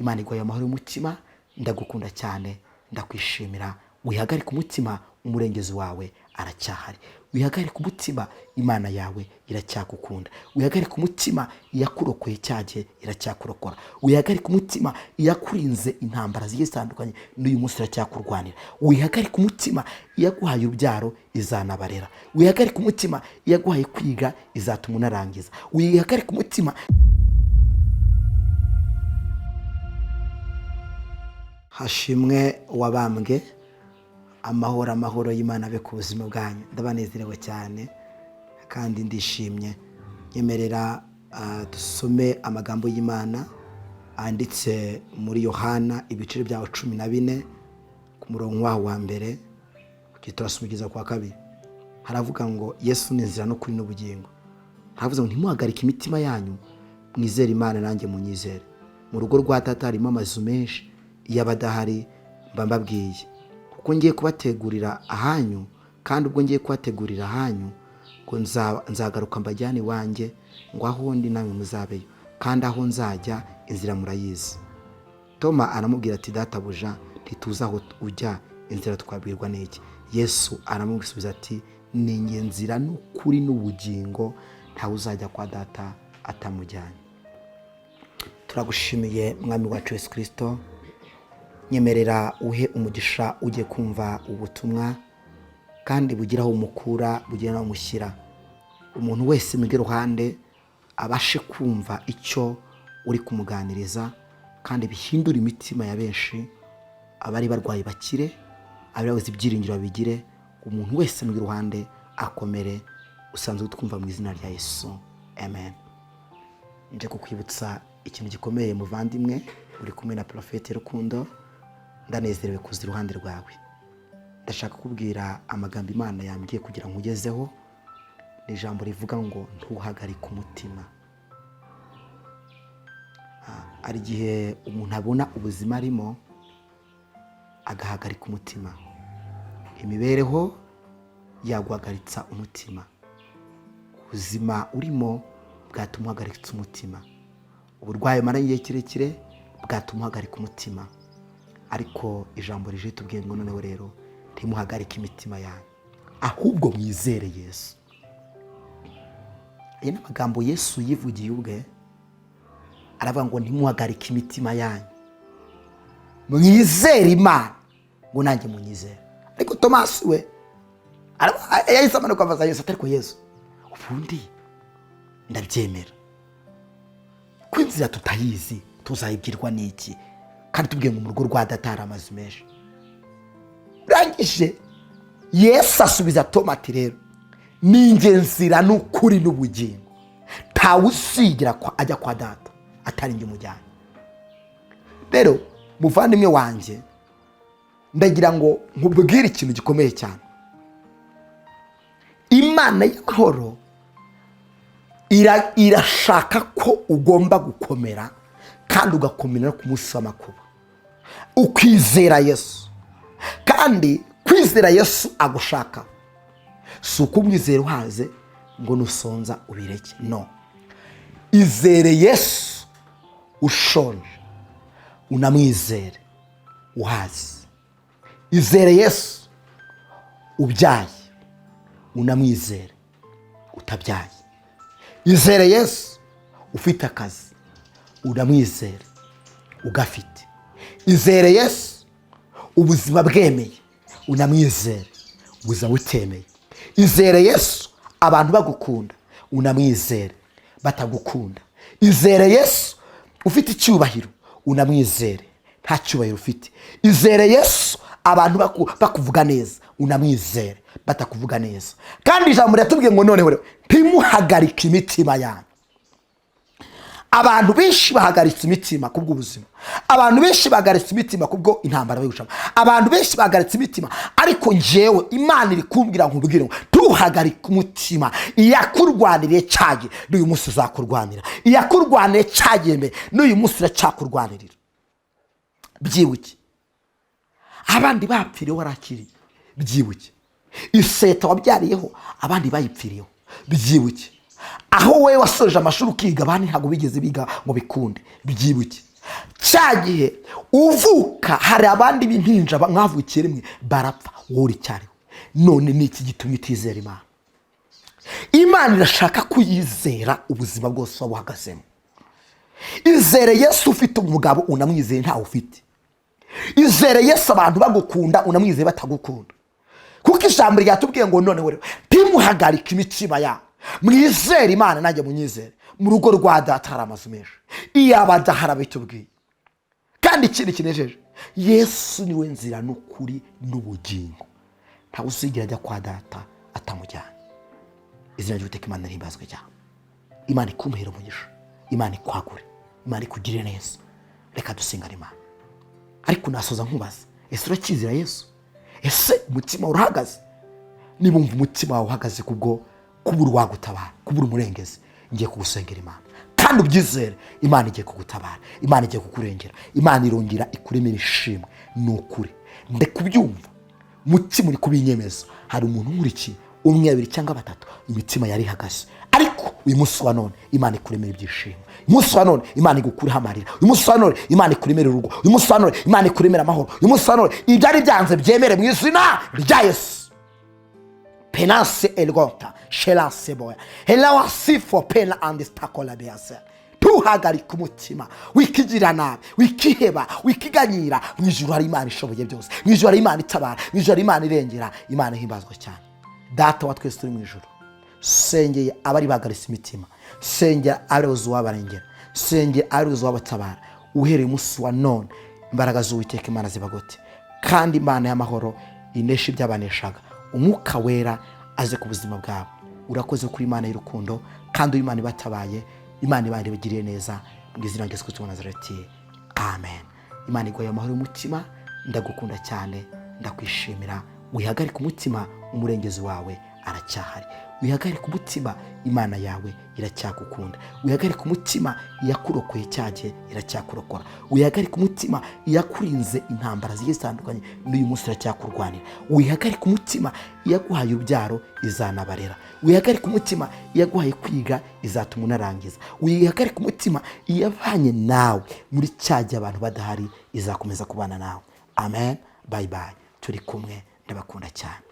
Imana iguhaye amahoro y'umutima. Ndagukunda cyane, ndakwishimira. Wihagarike umutima, umurengezi wawe aracyahari. Wihagarike umutima, Imana yawe iracyagukunda. Wihagarike umutima, iyakurokoye cyagihe iracyakurokora. Wihagarike umutima, iyakurinze intambara zigiye zitandukanye n'uyu munsi iracyakurwanira. Wihagarike umutima, iyaguhaye urubyaro izanabarera. Wihagarike umutima, iyaguhaye kwiga izatuma unarangiza. Wihagarike umutima. Hashimwe wabambwe. Amahoro, amahoro y'Imana abe ku buzima bwanyu. Ndabanezerewe cyane kandi ndishimye. Nyemerera dusome amagambo y'Imana anditse muri Yohana ibice byaho 14 ku murongo waho wa mbere turasoma kugeza ku wa kabiri. Haravuga ngo Yesu ni inzira n'ukuri n'ubugingo. Haravuze ngo ntimuhagarike imitima yanyu, mwizere Imana nanjye munyizere. Mu rugo rwa Data harimo amazu menshi, iyo abadahari mba mbabwiye, kuko ngiye kubategurira ahanyu, kandi ubwo ngiye kubategurira ahanyu ngo nzagaruka mbajyane iwanjye, ngo aho ndi namwe muzabeyo, kandi aho nzajya inzira murayizi. Toma aramubwira ati databuja, ntituzi aho ujya, inzira twabwirwa n'iki? Yesu aramusubiza ati ni njye nzira n'ukuri n'ubugingo, ntawe uzajya kwa Data atamujyanye. Turagushimiye Mwami wacu Yesu Kristo. Nyemerera uhe umugisha ujye kumva ubutumwa, kandi bugira aho umukura, bugira aho umushyira. Umuntu wese mu iruhande abashe kumva icyo uri kumuganiriza, kandi bihindura imitima ya benshi. Abari barwaye bakire, abari babuze ibyiringiro babigire. Umuntu wese mu iruhande akomere. Usanzwe utwumva mu izina rya Yesu, amen. Nje kukwibutsa ikintu gikomeye muvandimwe, uri kumwe na Prophète Rukundo. Ndanezerewe kuza iruhande rwawe. Ndashaka kukubwira amagambo Imana yambwiye kugira ngo nkugezeho. Ni ijambo rivuga ngo ntuhagarike umutima. Hari igihe umuntu abona ubuzima arimo agahagarika umutima. Imibereho yaguhagaritsa umutima, ubuzima urimo bwatuma uhagarika umutima, uburwayi umaranye igihe kirekire bwatuma uhagarika umutima. Ariko ijambo rije tubwiye ngo noneho rero ntimuhagarike imitima yanyu, ahubwo mwizere Yesu. Aya ni amagambo Yesu yivugiye ubwe, aravuga ngo ntimuhagarike imitima yanyu, mwizere Imana ngo nanjye munyizere. Ariko Tomasi we yahise amanuka abaza Yesu ati ariko Yesu, ubundi ndabyemera ko inzira tutayizi tuzayibwirwa n'iki, kandi tubwiye ngo mu rugo rwa Data hari amazu menshi. Urangije Yesu asubiza Toma ati rero ni njye nzira n'ukuri n'ubugingo, ntawe usigira ajya kwa Data atari njye umujyanye. Rero muvandimwe wanjye, ndagira ngo nkubwire ikintu gikomeye cyane. Imana y'amahoro irashaka ko ugomba gukomera, kandi ugakomera ku munsi w'amakuba, ukizera Yesu. Kandi kwizera Yesu agushaka si ukumwizera uhaze ngo nusonza ubireke. No, izere Yesu ushonje, unamwizere uhaze. Izere Yesu ubyaye, unamwizere utabyaye. Izere Yesu ufite akazi, unamwizere ugafite. Izere Yesu ubuzima bwemeye, unamwizere ubuzima butemeye. Izere Yesu abantu bagukunda, unamwizere batagukunda. Izere Yesu ufite icyubahiro, unamwizere nta cyubahiro ufite. Izere Yesu abantu bakuvuga neza, unamwizere batakuvuga neza. Kandi ijambo riratubwiye ngo noneho rero ntimuhagarike imitima yanyu. Abantu benshi bahagaritse imitima kubw'ubuzima, abantu benshi bahagaritse imitima kubwo intambara bari gucamo, abantu benshi bahagaritse imitima. Ariko njyewe Imana iri kumbwira nkubwire ngo ntuhagarike umutima. Iyakurwaniriye cyagihe n'uyu munsi izakurwanira, iyakurwaniriye cyagihe mbere n'uyu munsi iracyakurwanirira. Byibuke abandi bapfiriyeho warakiriye, byibuke iseta wabyariyeho abandi bayipfiriyeho, byibuke aho wowe wasoje amashuri ukiga abandi ntabwo bigeze biga ngo bikunde, byibuke Cya gihe uvuka hari abandi b'impinja mwavukiye rimwe barapfa, wowe uricyariho. None ni iki gitumye utizera Imana? Imana irashaka kuyizera ubuzima bwose waba uhagazemo. Izere Yesu ufite umugabo, unamwizeye ntawe ufite. Izere Yesu abantu bagukunda, unamwizeye batagukunda, kuko ijambo ryatubwiye ngo: "Noneho rero ntimuhagarike imitima yabo, mwizere Imana, nanjye munyizere. Mu rugo rwa Data hari amazu menshi." Iyaba adahari abitubwiye. Kandi ikindi kinejeje, Yesu niwe nzira n'ukuri n'ubugingo, ntawe uzigera ajya kwa Data atamujyanye. Izina ry'Uwiteka Imana rihimbazwe cyane. Imana ikumuhere umugisha, Imana ikwagure, Imana ikugirire neza. Reka dusengane Imana. Ariko nasoza nkubaza: ese uracyizera Yesu? Ese umutima urahagaze? Niba wumva umutima wawe uhagaze kubwo kubura uwagutabara, kubura umurengezi, ngiye kugusengera Imana, kandi ubyizere, Imana igiye kugutabara, Imana igiye kukurengera, Imana irongera ikuremera ishimwe. Ni ukuri ndikubyumva, umutima uri kubinyemeza. Hari umuntu nkurikiye, umwe, babiri cyangwa batatu, imitima yari ihagaze, ariko uyu munsi wa none Imana ikuremera ibyishimo. Uyu munsi wa none Imana igukureho amarira. Uyu munsi wa none Imana ikuremera urugo. Uyu munsi wa none Imana ikuremera amahoro. Uyu munsi wa none ibyari byanze byemere mu izina rya Yesu. Penanse elgota shelase boya helawasifo pena andistakola bease. Ntuhagarike umutima, wikigira nabi, wikiheba, wikiganyira. Mu ijuru hari Imana ishoboye byose, mu ijuru hari Imana itabara, mu ijuru hari Imana irengera. Imana ihimbazwa cyane. Data wa twese turi mu ijuru, sengeye abari bahagaritse imitima, sengera abayobozi wabarengera, sengera abayobozi wabatabara. Uhereye umunsi wa none imbaraga z'Uwiteka Imana zibagote, kandi Imana y'amahoro inesha ibyabaneshaga. Umwuka Wera aze ku buzima bwabo. Urakoze kuri Imana y'urukundo, kandi Imana ibatabaye, Imana ibagiriye neza, mu izina rya Yesu Kristo wa Nazareti, amen. Imana iguhaye amahoro y'umutima. Ndagukunda cyane, ndakwishimira. Wihagarike umutima, umurengezi wawe aracyahari. Wihagarike umutima, Imana yawe iracyagukunda. Wihagarike umutima, iyakurokoye cyagihe iracyakurokora. Wihagarike umutima, iyakurinze intambara zigiye zitandukanye n'uyu munsi iracyakurwanira. Wihagarike umutima, iyaguhaye urubyaro izanabarera. Wihagarike umutima, iyaguhaye kwiga izatuma unarangiza. Wihagarike umutima, iyavanye nawe muri cya gihe abantu badahari izakomeza kubana nawe. Amen. Bye bye, turi kumwe, ndabakunda cyane.